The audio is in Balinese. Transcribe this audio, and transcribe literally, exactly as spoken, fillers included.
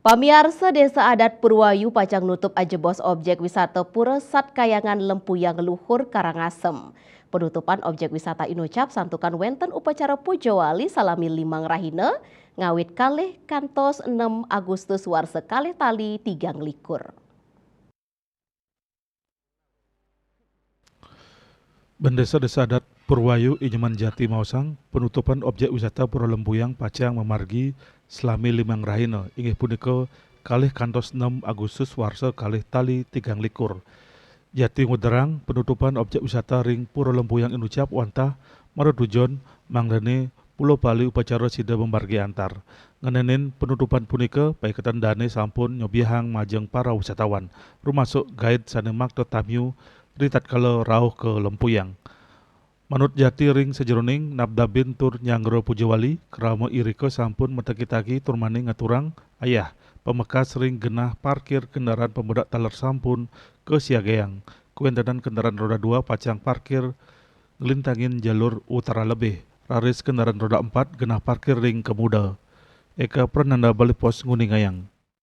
Pamiarsa, Desa Adat Purwayu pacang nutup ajebos objek wisata Pura Satkayangan Lempuyang Luhur Karangasem. Penutupan objek wisata inucap santukan wenten upacara puja wali salami limang rahina, ngawit kalih kantos enam Agustus warsa kalih tali tigang likur. Bendesa Desa Adat Purwayu Inyoman Jati maosang, penutupan objek wisata Pura Lempuyang pacang mamargi selami limang rahina, inggih punika kalih kantos enam Agustus warsa kalih tali tigang likur. Jati nguderang penutupan objek wisata ring Pura Lempuyang inucap wantah maratujon mangdane pulo pali upacara sida mamargi antar. Ngenenin penutupan punika, paiketan dane sampun nyobiahang majeng para wisatawan, rumasuk guide sane makta tamiu ritatkala rauh ka Lempuyang. Manut Jati, ring sajeroning nabdabin tur nyanggra puja wali, krama irika sampun matagi-tagi tur mani ngaturang ayah pamekas ring genah parkir kendaraan pamedak taler sampun kasiagayang. Kawentenan kendaraan roda dua pacang parkir nglintangin jalur utara lebih, raris kendaraan roda empat genah parkir ring kemuda. Eka Prananda, Bali Post, nguningayang.